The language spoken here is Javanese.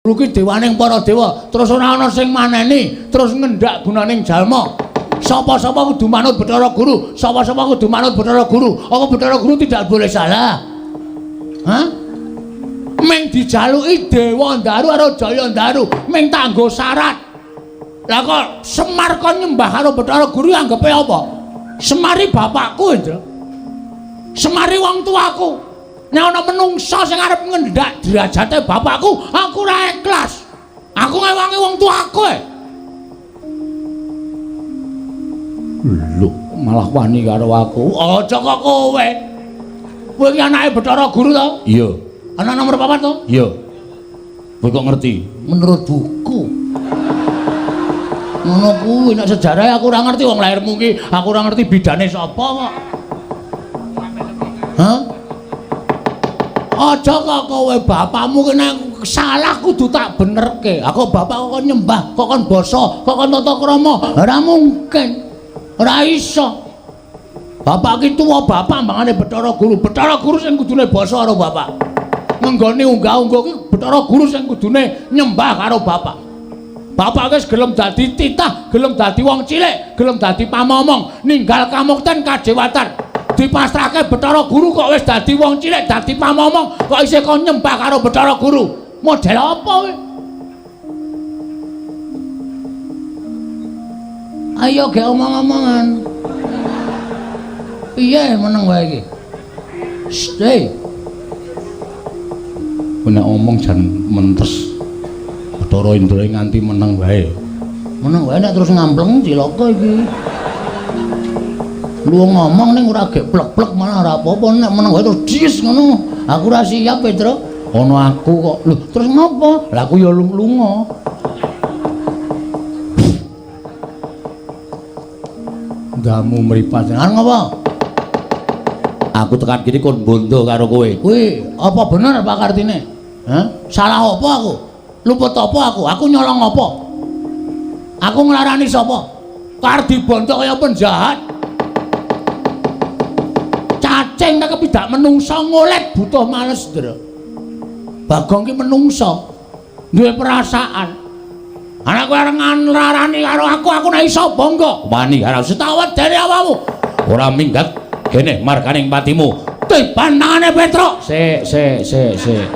Guru ki dewaning para dewa, terus ora ana sing maneni, terus ngendak gunaning jalma. Sapa-sapa kudu manut Bathara Guru, sapa-sapa kudu manut Bathara Guru. Apa Bathara Guru tidak boleh salah? Hah? Ming dijaluki Dewa Ndaru karo Jaya Ndaru, ming tanggo syarat. Lah kok Semar kon nyembah karo Bathara Guru anggepe apa? Semari bapakku, Indra. Semari wong tuaku. Nek ana menungsa sing arep ngendak derajate bapakku, aku ora ikhlas. Aku ngewangi wong tuaku e. Lho, malah wani karo aku. Aja kok kowe. Kowe iki anake Bathara Guru to? Iya. Anak nomor 4 to? Iya. Kowe kok ngerti? Menurut buku. Ngono kuwi nek sejarah aku ora ngerti wong lahirmu ki, aku ora ngerti bidane sapa kok. Hah? Aja kok kowe bapakmu ki nek salah kudu tak benerke. Aku bapak kok nyembah, kok kon basa, kok kon tata krama. Ora mungkin. Ora iso. Bapak ki tuwa bapak mangane Bathara Guru. Bathara Guru sing kudune basa karo bapak. Ngenggone unggah-ungguh ki Bathara Guru sing kudune nyembah karo bapak. Bapak wis gelem dadi titah, gelem dadi wong cilik, gelem dadi pamomong, ninggal kamukten kadewatan. Dipasrahke Bathara Guru kok wis dadi wong cilik, dadi pamomong, kok isih kon nyembah karo Bathara Guru. Model apa kowe? Ayo ge omong-omongan. Piye meneng wae iki? Stay. Nek omong jan mentes. Bathara Indra nganti meneng wae. Meneng wae nek terus ngampleng cilaka iki. Lu ngomong ning ora gek plek-plek malah ora apa-apa, nek meneng wae terus dies ngono. Aku ora siap, Petro. Ana aku kok. Lho, terus ngopo? Lah aku ya lunga. Ndamu mripat. Arep ngopo? Aku tekan kene kon bondo karo kowe. Kuwi apa bener Pak Kartine? Hah? Salah apa aku? Luput apa aku? Aku nyolong apa? Aku nglarani sapa? Kardi bondo kaya penjahat. Cacing nek kepidak menungsa ngolet butuh males, Ndra. Bagong ki menungsa duwe perasaan. Ana kowe arep nglarani karo aku, aku nek iso bangga. Wani karo setawet dene awakmu. Ora minggat kene marganing patimu. Tiban tangane Petruk. Sik sik sik sik.